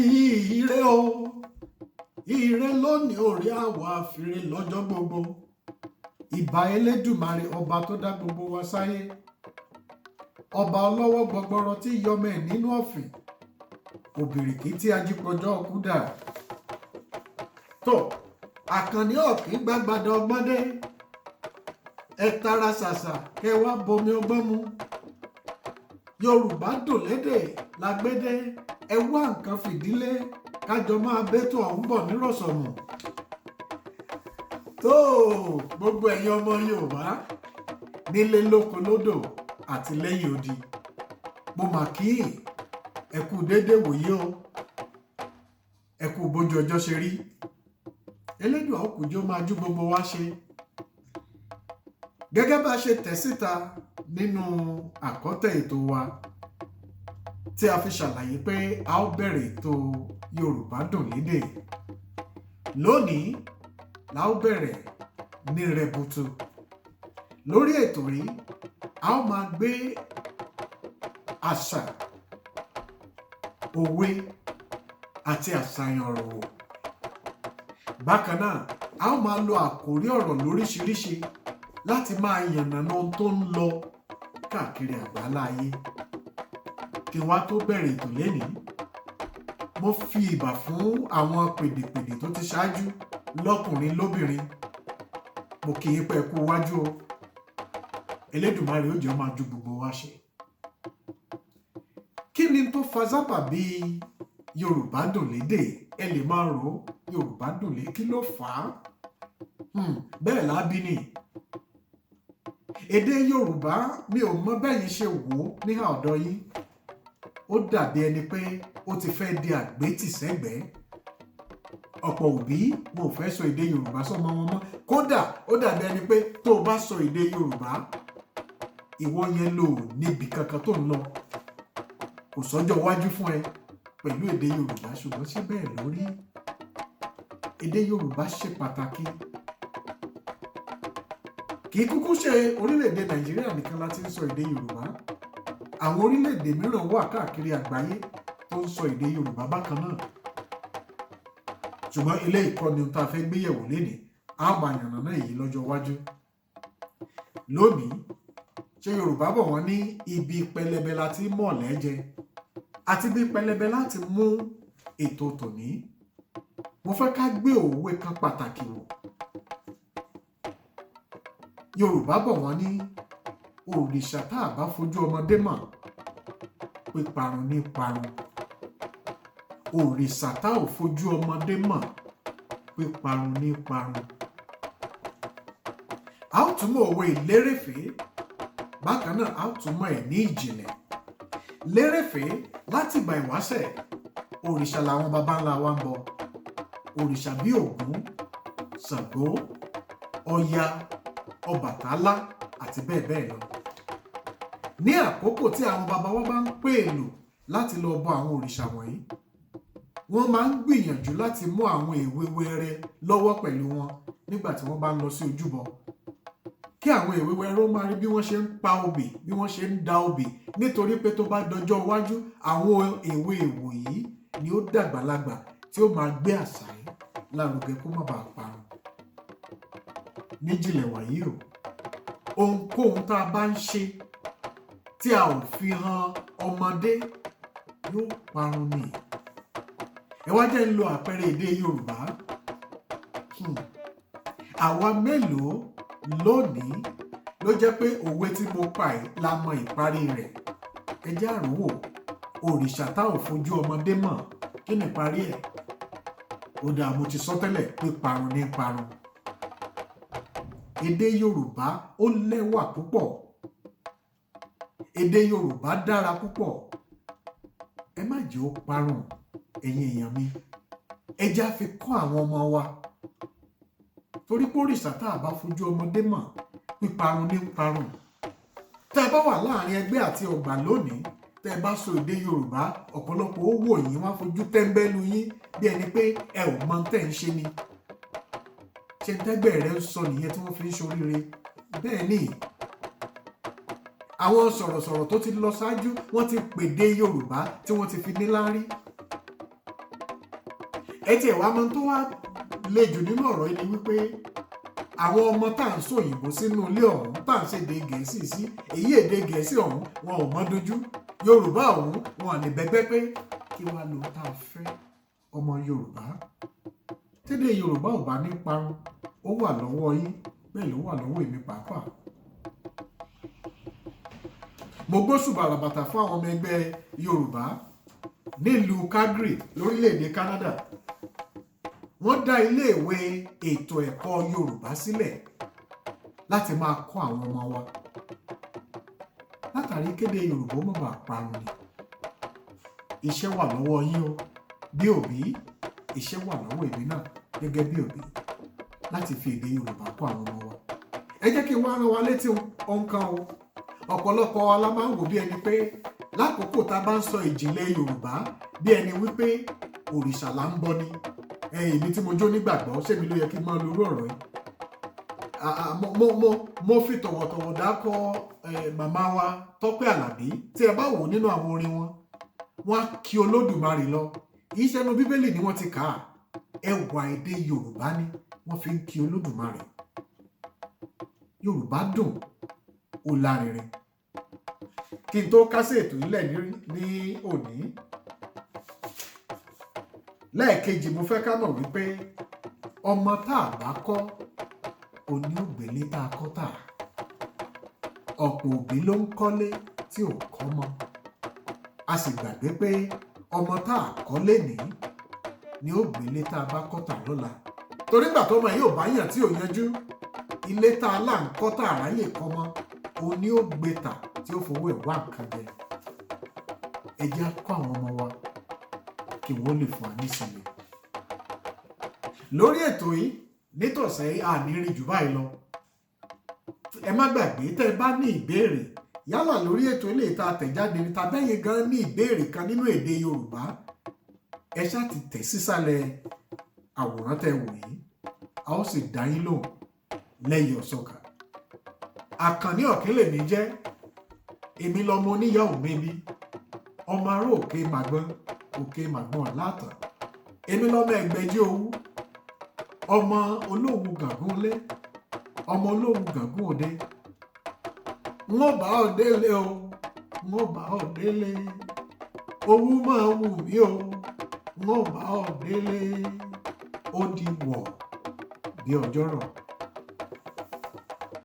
Ire o, ire lónìí, orí àwọ̀ àfìrè lọ́jọ́ gbogbo. Ìbà Elédùmarè, ọba tó dá gbogbo wa sáyé, ọba ọlọ́wọ́ gbọgbọrọ tí yọmọ ẹ̀ nínú ọ̀fìn, òbìrìkì tí ajípọ̀jọ́ kúdà tó àkànní ọ̀kín gbàgbàdà ọgbọ́n dé. Ẹ tara ṣàṣà kẹ wá bomi ọgbọ́n mu. Yorùbá dùn lédè lágbédé. Ẹ wá nǹkan fìdílé kájọ máa bẹ́tò ọ̀hún bọ̀ nírọ̀sọ̀mù. Tó gbogbo ẹ̀yin ọmọ Yorùbá nílé, lóko, lódò àti lẹ́yìn odi, mo mà kí ẹ kú déédéé wòye o, ẹ kú bójú ọjọ́ ṣe rí. Elédùà òkùnjó máa jú gbogbo wa ṣe. Gẹ́gẹ́ bá a ṣe tẹ̀ síta nínú àkọ́tẹ̀ ètò wa tí a fi ṣàlàyé pé a ó bẹ̀rẹ̀ ètò Yorùbá Dùn Lédè lónìí, la ó bẹ̀rẹ̀ ní rẹbutu lórí ètò yìí. A ó máa gbé àṣà, òwe àti àṣàyàn ọ̀rọ̀ wò. Bákan náà, a ó máa lo àkòrí ọ̀rọ̀ lóríṣiríṣi láti máa yànnàná ohun tó ń lọ káàkiri àgbáńlá ayé. Kí wá tó bẹ̀rẹ̀ ètò lénìí, mo fi ìbà fún àwọn pèdèpèdè tó ti ṣáájú, lọ́kùnrin lóbìnrin. Mo kí yín pé ẹ kú wájú o. Elédùmarè ó jẹ́ ó máa ju gbogbo wa ṣe. Kí ni tó fa sábàbí Yorùbá Dùn Lédè? Ẹ lè máa rò ó, Yorùbá dùn lé, kí ló fà á? Bẹ́ẹ̀ lábí ni èdè Yorùbá, mi ò mọ bẹ́yìn ṣe wò ó níhà ọ̀dọ̀ yín. Ó dàbí ẹni pé ó ti fẹ́ di àgbétì sẹ́gbẹ̀ẹ́. Ọ̀pọ̀ òbí wọn ò fẹ́ sọ èdè Yorùbá sọ́mọ wọn mọ́. Kódà, ó dàbí ẹni pé tó o bá sọ èdè Yorùbá, ìwọ yẹn lò níbi kankan tó ń lọ, kò sọ́jọ́ iwájú fún ẹ pẹ̀lú èdè Yorùbá. Ṣùgbọ́n ṣé bẹ́ẹ̀ lórí? Èdè Yorùbá ṣe pàtàkì. Kì í kúkú ṣe orílẹ̀-èdè Nàìjíríà nìkan la ti ń sọ èdè Yorùbá. Àwọn orílẹ̀-èdè mìíràn wà káàkiri àgbáyé tó ń sọ èdè Yorùbá bákan náà. Ṣùgbọ́n ilé ìkọ́ni tá a fẹ́ gbéyẹ̀wò lénìí, á máa yànnàná èyí lọ́jọ́ iwájú. Lónìí, ṣé Yorùbá bọ̀, wọ́n ní ibi pẹlẹbẹ la ti mọ̀ lẹ́jẹ, àti ibi pẹlẹbẹ láti mú ètò tòní. Mo fẹ́ ká gbé òwe kan pàtàkì wò. Yorùbá bọ̀, wọ́n ní òrìṣà tá a bá fojú ọmọdé mọ̀, píparun ní parun. Òrìṣà tá ò fojú ọmọdé mọ̀, píparun ní parun. A ó túmọ̀ òwe lérèfé. Bákan náà, a ó túmọ̀ ẹ̀ ní ìjìnlẹ̀. Lérèfé, láti ìgbà ìwáṣẹ̀, òrìṣà làwọn baba ńlá wa ń bọ. Òrìṣà bíi Ògún, Ṣàngó, Ọya, Ọbàtálá àti bẹ́ẹ̀ bẹ́ẹ̀ lọ. Ní àkókò tí àwọn baba wa bá ń pè èlò láti lọ bọ àwọn òrìṣà wọ̀nyí, wọ́n máa ń gbìyànjú láti mú àwọn èwe wẹrẹ lọ́wọ́ pẹ̀lú wọn nígbà tí wọ́n bá ń lọ sí ojúbọ, kí àwọn èwe wẹrẹ ó máa rí bí wọ́n ṣe ń pa obì, bí wọ́n ṣe ń da obì, nítorí pé tó bá dọjọ́ iwájú, àwọn èwe ìwòyí ni ó dàgbàlagbà tí ó máa gbé àṣà yìí lárugẹ kó má bàa parun. Níjìnlẹ̀ wàyí o, ohunkóhun tá a bá ń ṣe tí a ò fi hàn ọmọdé yóò parun ni. Ẹ wá jẹ́ ń lo àpẹẹrẹ èdè Yorùbá. Àwa mélòó lónìí ló jẹ́ pé òwe tí mo pa ẹ̀ la mọ ìparí rẹ̀? Ẹ jẹ́ àròwò. Òrìṣà tá ò fojú ọmọdé mọ̀, kí ni ìparí ẹ̀? Ó dáa, mo ti sọ tẹ́lẹ̀ pé parun ní parun. Èdè Yorùbá ó lẹ́wà púpọ̀. Èdè Yorùbá dára púpọ̀. Ẹ má jẹ́ ó parun, ẹ̀yin èèyàn mi. Ẹ jẹ́ á fi kọ́ àwọn ọmọ wa, torí pé òrìṣà tá a bá fojú ọmọdé mọ̀, píparun ní parun. Tá a bá wà láàrin ẹgbẹ́ àti ọgbà lónìí, tẹ́ ẹ bá sọ èdè Yorùbá, ọ̀pọ̀lọpọ̀ ó wò yín, wọ́n á fojú tẹ́ńbẹ́lú yín bí ẹni pé ẹ ò mọ tẹ́ ń ṣe ni. Ṣe tẹ́gbẹ́ rẹ ń sọ nìyẹn tí wọ́n fi ń ṣoríire? Bẹ́ẹ̀ ni àwọn sọ̀rọ̀sọ̀rọ̀ tó ti lọ ṣáájú, wọ́n ti pèdè Yorùbá tí wọ́n ti fi níláárí. Ẹ tiẹ̀ wá mọ̀ tó wá le jù nínú ọ̀rọ̀ yìí ni wípé àwọn ọmọ tá à ń sòyìnbó sínú ilé ọ̀hún, tá à ń ṣèdè Gẹ̀ẹ́sì sí, èyí èdè Gẹ̀ẹ́sì ọ̀hún wọn ò mọ́ dojú, Yorùbá ọ̀hún wọn lè bẹ́gbẹ́ pé kí wàá lo tá a fẹ́. Ọmọ Yorùbá, tédè Yorùbá ò bá ní parun, ó wà lọ́wọ́ yín, bẹ́ẹ̀ ló wà lọ́wọ́ èmi pàápàá. Mo gbóṣùbà ràbàtà fún àwọn ọmọ ẹgbẹ́ Yorùbá nílùú Calgary lórílẹ̀‐èdè Canada. Wọ́n dá iléèwé ètò ẹ̀kọ́ Yorùbá sílẹ̀ láti máa kọ́ àwọn ọmọ wa látàrí kéde Yorùbá ó má bàa parun ni. Iṣẹ́ wà lọ́wọ́ yín o bí òbí, iṣẹ́ wà lọ́wọ́ èmi náà gẹ́gẹ́ bí òbí láti fi èdè Yorùbá kọ́ àwọn ọmọ wa. Ẹ jẹ́ kí n wá rán wa létí ohun kan o. Ọ̀pọ̀lọpọ̀ wa la máa ń wò bí ẹni pé lákòókò tá a bá ń sọ ìjìnlẹ̀ Yorùbá, bí ẹni wípé òrìṣà là ń bọ ni. Èmi tí mo jó nígbàgbọ́, ṣé mi ló yẹ kí n máa lo irú ọ̀rọ̀ yìí? Mo fi tọ̀wọ̀tọ̀wọ̀ dákọ̀ màmá wa Tọ́pẹ́ Àlàbí. Tí ẹ bá wò nínú àwọn orin wọn, wọ́n á kí Olódùmarè lọ. Kì í ṣẹnu Bíbélì ni wọ́n ti kà á, ẹwà èdè Yorùbá ni wọ́n fi ń kí Olódùmarè. Yorùbá dùn, ó lárinrin. Kí n tó kásẹ̀ ètò ilẹ̀ ní òní lẹ́ẹ̀kejì, mo fẹ́ ká mọ̀ wípé ọmọ tá a bá kọ́ òní ògbélé tá a kọ́ tà. Ọ̀pọ̀ òbí ló ń kọ́lé tí ò kọ́ mọ́. A sì gbàgbé pé ọmọ tá a kọ́ lénìí ni ó gbélé tá a bá kọ́ tà lọ́la, torí gbà tọ́mọ yóò bá yàn tí ò yanjú, ilé tá a là ń kọ́ tà ráyè kọ́ mọ́, òun ni ó gbé tà tí ó fowó ẹ̀ wá nǹkan jẹ. Ẹ jẹ́ á kọ́ àwọn ọmọ wa kí wọ́n lè fún wa nísinmi. Lórí ètò yìí nítọ̀sẹ̀ yìí, àní rìn jù báyìí lọ. Ẹ má gbàgbé, tẹ́ ẹ bá ní ìbéèrè, yálà lórí ètò ilé ìta àtẹ̀jáde ní tàbẹ́yìn gan ní ìbéèrè kan nínú èdè Yorùbá, ẹ ṣáà ti tẹ̀ sísàlẹ̀ àwòrán tẹ́ wò yìí, a ó sì dá yín lóhùn lẹ́yìn ọ̀sọ́kà. Àkànní Ọ̀kín lèmi jẹ́. Èmi lọmọ oníyàwó mẹ́bí, ọmọ ará òkè màgbọ́n, òkè màgbọ́n látàn. Èmi lọmọ ẹgbẹ́jí owú, ọmọ olóhùn gàngún lé, ọmọ olóhùn gàngún òde. N ó bá ọ délé o, n ó bá ọ délé. Owú máa wù mí o, n ó bá ọ délé. Ó di wọ̀ bí ọjọ́ rọ̀.